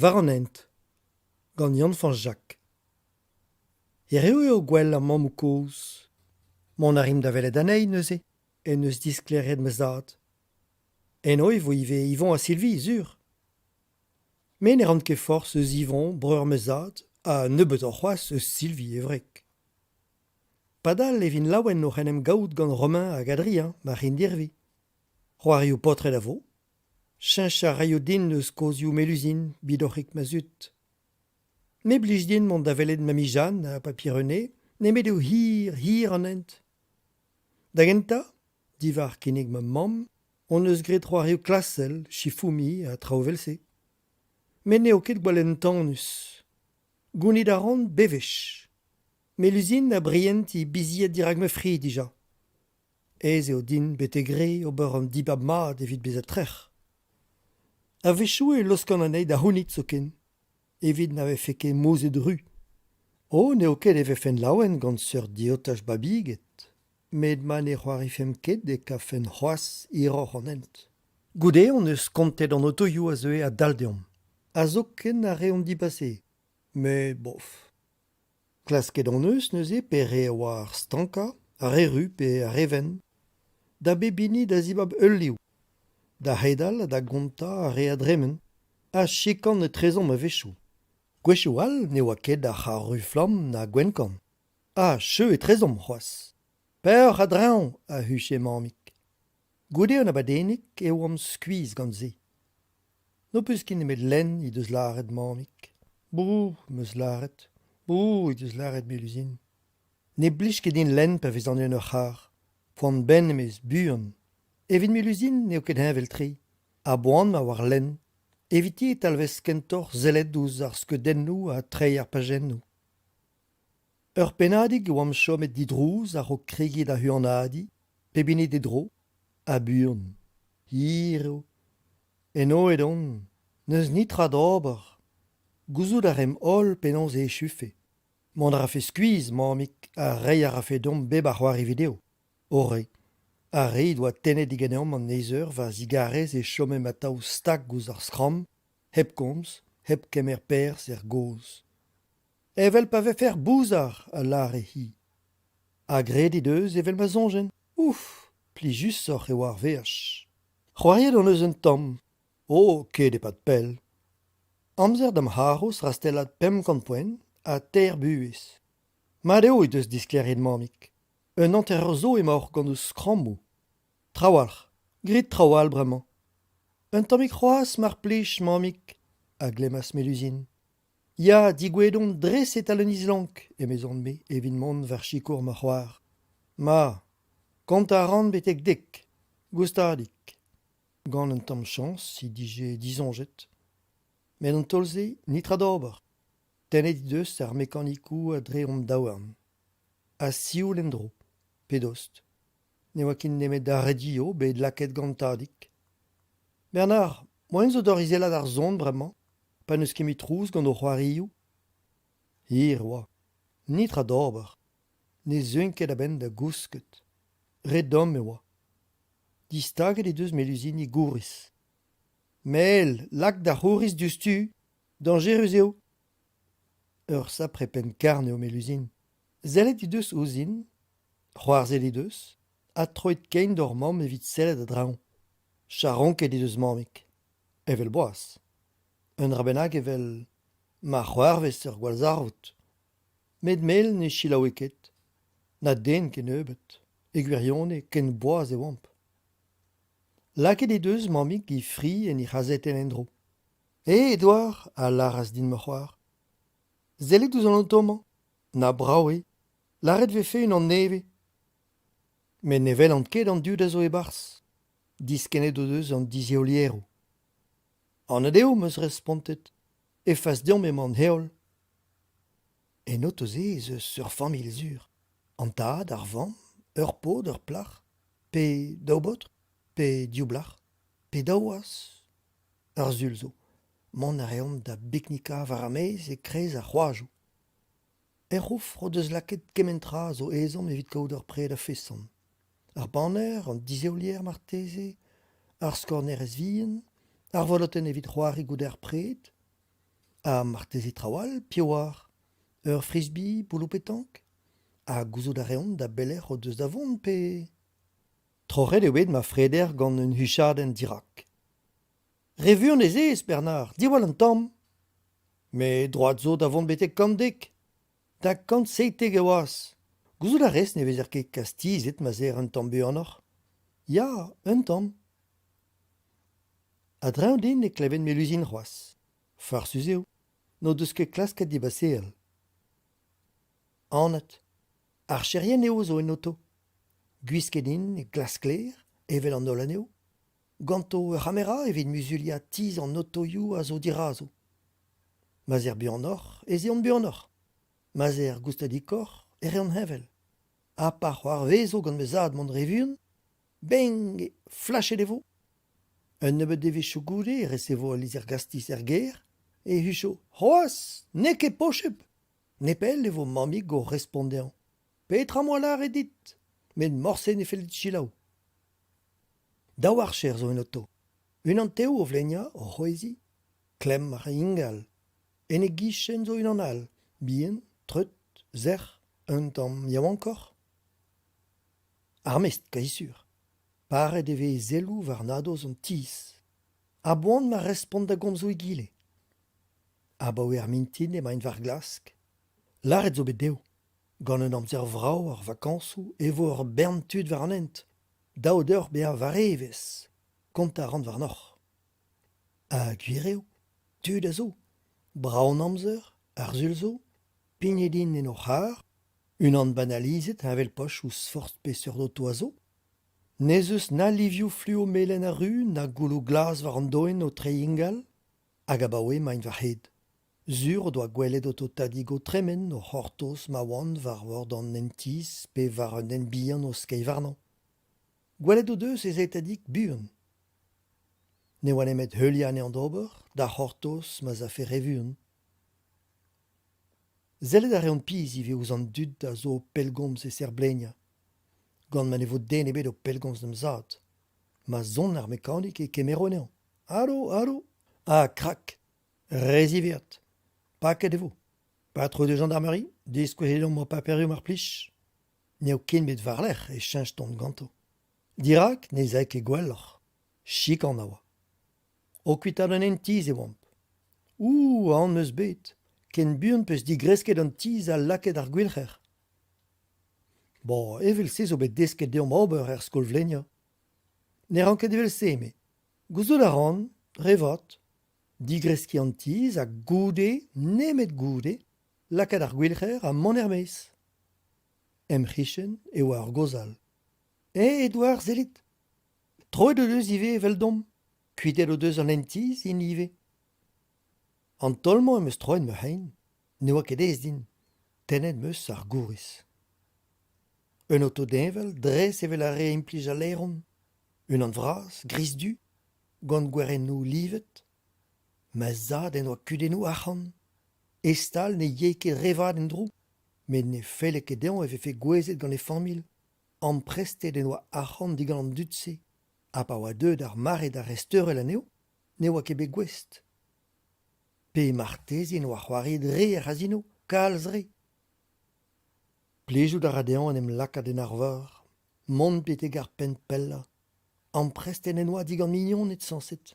War an hent, gant Yann-Fañch Jacq. Hiriv eo gwell ar mammoù-kozh. Mont a rimp da welet anezhi neuze, en deus disklêriet ma zad. Eno e vo ivez Yvon ha Sylvie, sur. Me ne ran ket forzh eus Yvon, breur ma zad, ha nebeutoc'h c'hoazh eus Sylvie, e wreg. Padal e vin laouen oc'h en em gaout gant Romain hag Adrien, ma c'hendirvi. C'hoarioù paotred a vo. Cheñch a raio din eus kozhioù Melusine, bidoc'hig ma zud. Me 'blij din mont da welet Mamie Jeanne ha Papy René, nemet eo hir, hir an hent. Da gentañ, diwar kinnig ma mamm, hon eus graet c'hoarioù klasel, Shifumi ha traoù evel-se. Met n'eo ket gwall entanus. Gounit a ran bewech. Melusine a brient he bizied dirak ma fri dija. Aes eo din betek re ober an dibab mat evit bezañ trec'h. A-wechoù e laoskan anezhi da c'hounit zoken, evit na vefe ket mouzhet ru. Oh, n'eo ket e vefen laouen gant seurt diotaj babiged, met ma ne c'hoarifemp ket e kavfen c'hoazh hiroc'h an hent. Goude hon eus kontet an otoioù a zeue a-dal deomp, ha zoken ar re hon dibase. Met bof. Klasket hon eus neuze pere a oa ar stankañ, ar re ru pe ar re wenn. Da bep hini da zibab ul liv, da c'hedal ha da gontañ ar re a dremen, ha chikan etrezomp a-wechoù. Gwechoù all ne oa ket ar c'harr ru-flamm na gwenn-kann. Ha cheu etrezomp c'hoazh. Peoc'h a-dreñv, a huche mammig. Goude un abadennig e oamp skuizh gant se. N'ho peus ket nemet lenn he deus lâret mammig. Bou, 'm eus lâret. Bou, he deus lâret Melusine. Ne blij ket din lenn pa vezan en ur c'harr. Poan-benn em eus buan. Evit Melusine n'eo ket heñvel-tre. A-boan ma oar lenn. Eviti e talvez kentoc'h sellet ouzh ar skeudennoù ha treiñ ar pajennoù. Ur pennadig e oamp chomet didrouz a-raok kregiñ da huanadiñ, pep hini d'e dro, ha buan. Hir eo. Eno edon, n'eus netra d'ober. Gouzout a raemp holl penaos e echufe. Mont a rafe skuizh, mammig, ha reiñ a rafe deomp bep a c'hoari video. O re. Ar re he doa tennet diganeomp an neizheur war zigarez e chomemp atav stag ouzh ar skramm, hep komz, hep kemer perzh er gaoz. Evel pa vefec'h bouzar, a lâre-hi. Ha graet he deus evel ma soñjen. Ouf, plijusoc'h e oa ar veaj. C'hoariet hon eus un tamm. Oh, ket e-pad pell. Amzer da'm c'haroz rastellat 500 poent ha teir buhez. Mat eo he deus disklêriet mammig. Un hanter-eur zo emaoc'h gant ho skrammoù. Trawalc'h, grit traoù all bremañ. Un tammig c'hoazh mar plij, mammig, a glemmas Melusine. Ya, degouezhet on dres e-tal un islonk, emezon-me evit mont war sikour ma c'hoar. Ma, kontañ a ran betek dek, goustadik. Gant un tamm chañs he dije disoñjet. Met an taol-se, netra d'ober. Tennet he deus ar mekanikoù a-dre hon daouarn. Ha sioul en-dro, pe dost. Ne oa ket nemet ar radio bet lakaet gant Tadig. Bernard, moaien zo d'hor izelat ar son bremañ, pa n'eus ket mui trouz gant ho c'hoarioù ? Hir e oa. Netra d'ober. Ne zeuin ket a-benn da gousket. Re domm e oa. Distaget he deus Melusine he gouriz. Mel, lak da c'houriz diouzhtu, dañjerus eo. Ur sapre penn-karn eo Melusine. Sellet he deus ouzhin, c'hoarzhet he deus, ha troet kein d'hor mamm evit sellet a-dreñv. Charonket he deus mammig, evel boaz. Un dra bennak evel ma c'hoarvez ur gwallzarvoud. Met Mel ne selaoue ket, na den kennebeut, e gwirionez ken boas e oamp. Lakaet he deus mammig he fri en he c'hazetenn en-dro. Eh, Edouard, a lâras din ma c'hoar, sellit ouzh an oto-mañ, na brav eo, lâret 'vefe unan nevez. Met ne welan ket an dud a zo e-barzh. Diskennet o deus an disheolieroù. Anat eo 'm eus respontet, e fas deomp emañ an heol. En oto-se ez eus ur familh sur. An tad, ar vamm, ur paotr, ur plac'h, pe daou baotr, pe div blac'h, pe daou waz. Ur sul zo. Mont a reomp da biknikañ war ar maez e-kreiz ar c'hoajoù. Er c'houfr o deus lakaet kement tra zo ezhomm evit kaout ur pred a-feson. Ar banner, an disheolier marteze, ar skornerez vihan, ar volotenn evit c'hoari goude ar pred. Ha marteze traoù all, piv 'oar ? Ur frisbee, bouloù petank ? Ha gouzout a reont da belec'h o deus da vont pe… Troc'het eo bet ma freder gant un huchadenn dirak. Re vuan ez ez, Bernard, diwall un tamm ! Met droad zo da vont betek 110. Da 117 e oas. Gouzout a rez ne vezer ket kastizet ma'z eer un tamm buanoc'h ? Ya, un tamm. A-dreñv din e kleven Melusine c'hoazh. Farsus eo. N'o deus ket klasket dibaseal. Anat. Archerien eo zo en oto. Gwisket int e glas-sklaer, evel an holl anezho. Ganto ur c'hamera evit muzuliañ tizh an otoioù a zo dirazo. Ma'z eer buanoc'h ez eont buanoc'h. Ma'z eer goustadikoc'h e reont heñvel. Ha pa c'hoarvezo gant ma zad mont re vuan, Bing ! Flachet e vo. Un nebeud devezhioù goude e resevo ul lizher-gastiz er gêr e hucho c'hoazh n'eo ket posupl. Nepell e vo mammig o respont dezhañ. Petra 'm boa lâret dit ? Met morse ne fell dit selaou. Daou archer zo en oto. Unan tev o vleinañ, o c'hwezhiñ. Klemm a ra ingal. En e gichen zo unan all, bihan, treut, sec'h, un tamm yaouankoc'h. Ar mestr, kazi sur. Paret e vez e selloù war nadoz an tizh. A-boan ma respont da gomzoù egile. Abaoe ar mintin emaint war-glask. Lâret zo bet dezho. Gant un amzer vrav ar vakañsoù e vo ur bern tud war an hent. Dav deoc'h bezañ war evezh. Kontañ a ran warnoc'h. Ha gwir eo, tud a zo. Brav an amzer, ar sul zo, pignet int en o c'harr, unan banalizet heñvel-poch ouzh forzh peseurt oto a zo. N'ez eus na livioù fluo melen ha ruz na gouloù glas war an doenn o treiñ ingal, hag abaoe emaint war-hed. Sur o doa gwelet oto tadig o tremen o c'hortoz ma oant war vord an hent-tizh pe war un hent bihan o skeiñ warnañ. Gwelet o deus ez ae tadig buan. Ne oa nemet heuliañ anezhañ d'ober, da c'hortoz ma'z afe re vuan. Sellet a reont pizh ivez ouzh an dud a zo o pellgomz e-ser bleniañ. Gant ma ne vo den ebet o pellgomz da'm zad. Ma son ar mekanik e kemero anezhañ. Alo, alo ! Ha krak ! Re ziwezhat. Paket e vo. Patrouille de gendarmerie, diskouezit deomp ho paperioù mar plij. N'eo ket met war-lerc'h e cheñch ton ganto. Dirak ne'z ae ket gwelloc'h. Chikan a oa. O kuitaat an hent-tizh e oamp. Ouh, aon 'm eus bet. Ken buan 'peus digresket an tizh ha lakaet ar gwilc'her. Bon, evel-se zo bet desket deomp ober er skol-vleniañ. Ne ran ket evel-se, me. Gouzout a ran, re vat. Digreskiñ an tizh ha goude, nemet goude, lakaat ar gwilc'her ha mont er-maez. Em c'hichen e oa ur gaoz all. Eh, Edouard, sellit ! Troet o deus ivez eveldomp. Kuitaet o deus an hent-tizh int ivez. An taol-mañ em eus troet ma c'hein. Ne oa ket aes din. Tennet 'm eus ar gouriz. Un oto deñval, dres evel ar re a implij al laeron. Unan vras, gris-du, gant gwerennoù livet. Ma zad en doa kudennoù arc'hant. E stal ne yae ket re vat en-dro, met ne felle ket dezhañ e vefe gouezet gant e familh. Amprestet en doa arc'hant digant an dud-se ha pa oa deuet ar mare da resteurel anezho ne oa ket bet gouest. Pe marteze en doa c'hoariet re er c'hazino, kalz re. Plijout a ra dezhañ en em lakaat en arvar, mont betek ar penn pellañ. Amprestet en doa digant mignoned sañset.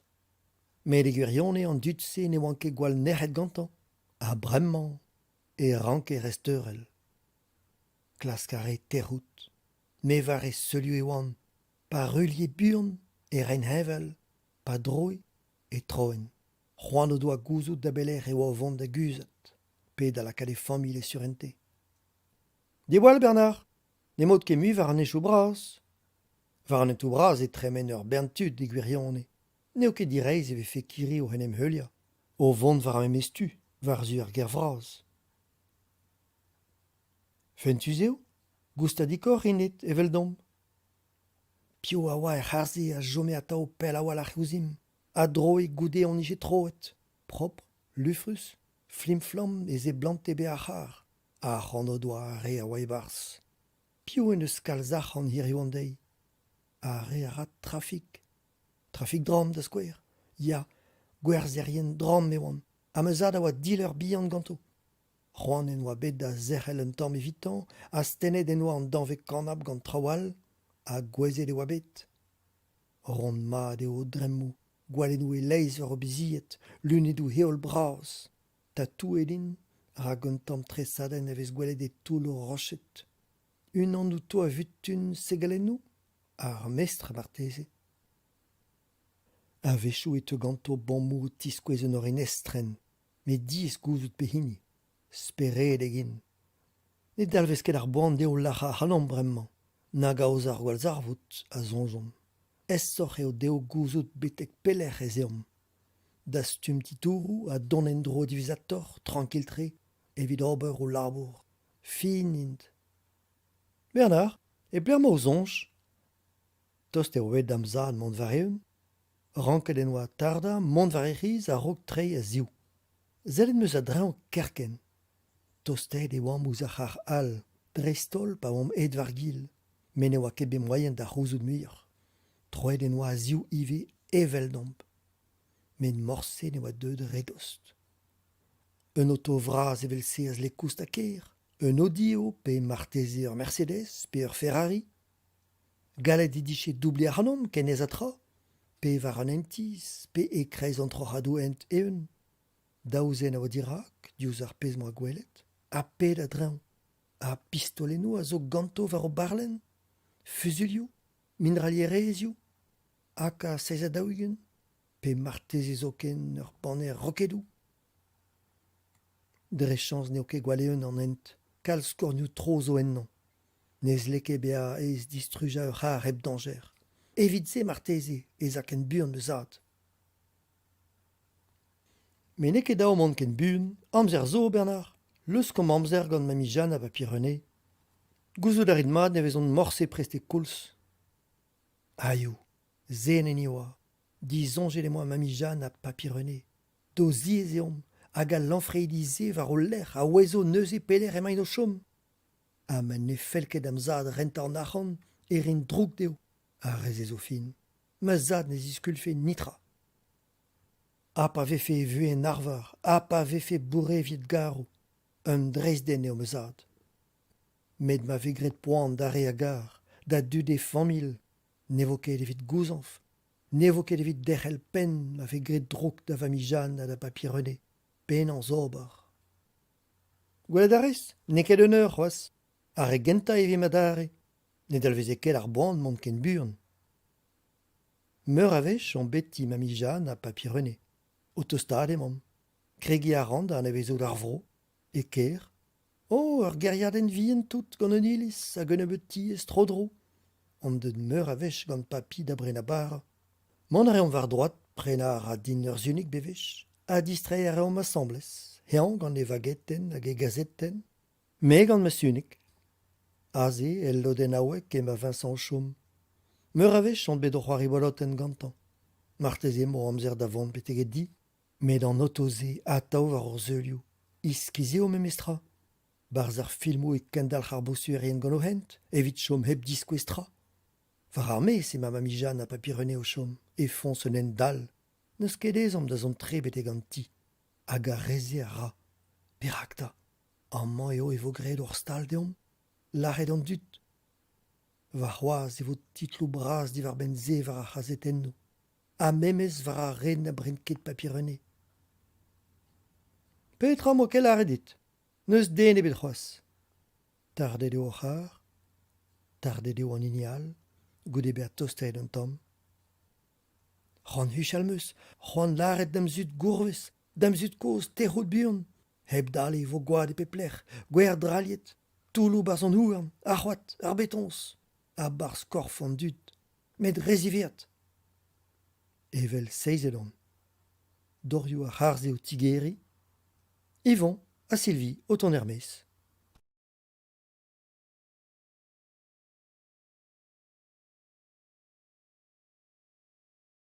Met e gwirionez an dud-se ne oant ket gwall nec'het gantañ ha bremañ e ranke resteurel. Klask a rae tec'hout. Me war e seulioù e oan. Pa ruilhe buan e raen heñvel, pa droe e troen. C'hoant o doa gouzout da belec'h e oa o vont da guzhat pe da lakaat e familh e surentez. Diwall Bernard, n'emaout ket mui war an hentoù bras. War an hentoù bras e tremen ur bern tud e gwirionez. N'eo ket direizh e vefe kirri oc'h en em heuliañ, o vont war ar memes tu, war-zu ar gêr vras. Fentus eo, goustadikoc'h int aet eveldomp. Piv a oa er c'harr-se a chome atav pell a-walc'h ouzhimp, a droe goude hon ije troet, propr, lufrus, flimm-flamm e seblante bezañ ar c'harr. Arc'hant o doa ar re a oa e-barzh. Piv en deus kalz arc'hant hiziv an deiz ? Ar re a ra trafik. Trafik dramm da skouer. Ya, gwerzherien dramm e oant. Ha ma zad a oa dileur bihan ganto. C'hoant en doa bet da zerc'hel un tamm evitañ, astennet en doa an danvez kanab gant traoù all, ha gouezet e oa bet. Ront-mat eo o dremmoù, gwalennoù e-leizh war o bizied, lunedoù heol bras. Tatouet int, rak un tamm tresadenn a vez gwelet e toull o roched. Unan outo a vutun segalennoù? Ar mestr marteze. A-wechoù e teu ganto bommoù o tiskouez un orin estren, met diaes gouzout pehini. Speredek int. Ne dalvez ket ar boan dezho lac'hañ ac'hanomp bremañ, nag aozañ ar gwallzarvoud, a soñjomp. Aesoc'h eo dezho gouzout betek pelec'h ez eomp. Dastum titouroù ha dont en-dro diwezhatoc'h, trankil-tre, evit ober o labour. Fin int. Bernard, e pelec'h emañ ho soñj ? Tost eo bet da'm zad mont war-eeun. Ranket en doa tardañ, mont war e c'hiz a-raok treiñ a-ziv. Sellet 'm eus a-dreñv kerkent. Tostaet e oamp ouzh ar c'harr all, dreist-holl pa oamp aet war-gil, met ne oa ket bet moaien da c'houzout muioc'h. Troet en doa a-ziv ivez eveldomp. Met morse ne oa deuet re dost. Un oto vras evel-se a zle koustañ ker. Un Audi eo pe marteze ur Mercedes pe ur Ferrari. Gallet he dije doubliñ ac'hanomp ken aes ha tra, pe war an hent-tizh pe e-kreiz an troc'hadoù hent eeun. Daou zen a oa dirak, diouzh ar pezh 'm boa gwelet, ha pet a-dreñv. Ha pistolennoù a zo ganto war o barlenn ? Fuzuilhoù ? Mindrailherezioù ? AK 47 ? Pe marteze zoken ur paner rokedoù ? Dre chañs n'eo ket gwall eeun an hent, kalz kornioù-tro zo ennañ. Ne zle ket bezañ aes distrujañ ur c'harr hep dañjer. Evit se marteze ez a ken buan ma zad. Met n'eo ket dav mont ken buan, amzer zo, Bernard. Leuskomp amzer gant Mamie Jeanne ha Papy René. Gouzout a rit mat ne vezont morse prest e koulz. Aioù, se en hini oa. Disoñjet em boa Mamie Jeanne ha Papy René. D'o zi ez eomp, hag al lañfreidi-se war o lerc'h a ouezo neuze pelec'h emaint o chom. Ha ma ne fell ket da'm zad rentañ an arc'hant e rin droug dezho, ar re-se zo fin. Ma zad ne ziskulfe netra. Ha pa vefe e vuhez en arvar, ha pa vefe boureviet garv, un dreistden eo ma zad. Met ma vez graet poan d'ar re a gar, da dud e familh, ne vo ket evit gouzañv, ne vo ket evit derc'hel penn ma vez graet droug da Familh Jeanne ha da Papy René. Penaos ober ? Gwelet a rez, n'eo ket un eur c'hoazh. Ar re gentañ e vimp adarre. Ne dalveze ket ar boan mont ken buan. Meur a wech on bet ti Mamie Jeanne ha Papy René. O tostaat emaomp. Kregiñ a ran da anavezout ar vro, e kêr. Oh, ur gêriadenn vihan tout gant un iliz hag un nebeud tiez tro-dro. On deut meur a wech gant Papy da brenañ bara. Mont a reomp war droad, prenañ a ra din ur sunig bewech, ha distreiñ a reomp asambles, eñ gant e vagetenn hag e gazetenn, me gant ma sunig. Aze, el lodennaoueg emañ Vincent o chom. Meur a wech on bet o c'hoari bolotenn gantañ. Marteze 'mo amzer da vont betek e di. Met an oto-se atav war hor seulioù, iskis eo memestra. 'Barzh ar filmoù e kendalc'h ar bosuerien gant o hent evit chom hep diskouez tra. War ar maez emañ Mamie Jeanne ha Papy René o chom, e foñs un hent dall. N'eus ket ezhomm da zont tre betek an ti. Hag ar re-se a ra. Perak 'ta ? Amañ eo e vo graet hor stal deomp ? Lâret an dud. Warc'hoazh e vo titloù bras diwar-benn se war ar c'hazetennoù. Ha memes war ar re na bren ket Papy René. Petra 'm boa ket lâret dit ? N'eus den ebet c'hoazh. Tardet eo hor c'harr, tardet eo an hini all, goude bezañ tostaet un tamm. C'hoant huchal 'm eus, c'hoant lâret da'm zud gourvez, da'm zud-kozh tec'hout buan. Hep dale e vo gwad e pep lec'h, gwer drailhet, toulloù 'barzh an houarn, ar c'hoad, ar betoñs, ha 'barzh korf an dud. Met re ziwezhat. Evel seizet on. Dorioù ar c'harr-se o tigeriñ. Yvon ha Sylvie o tont er-maez.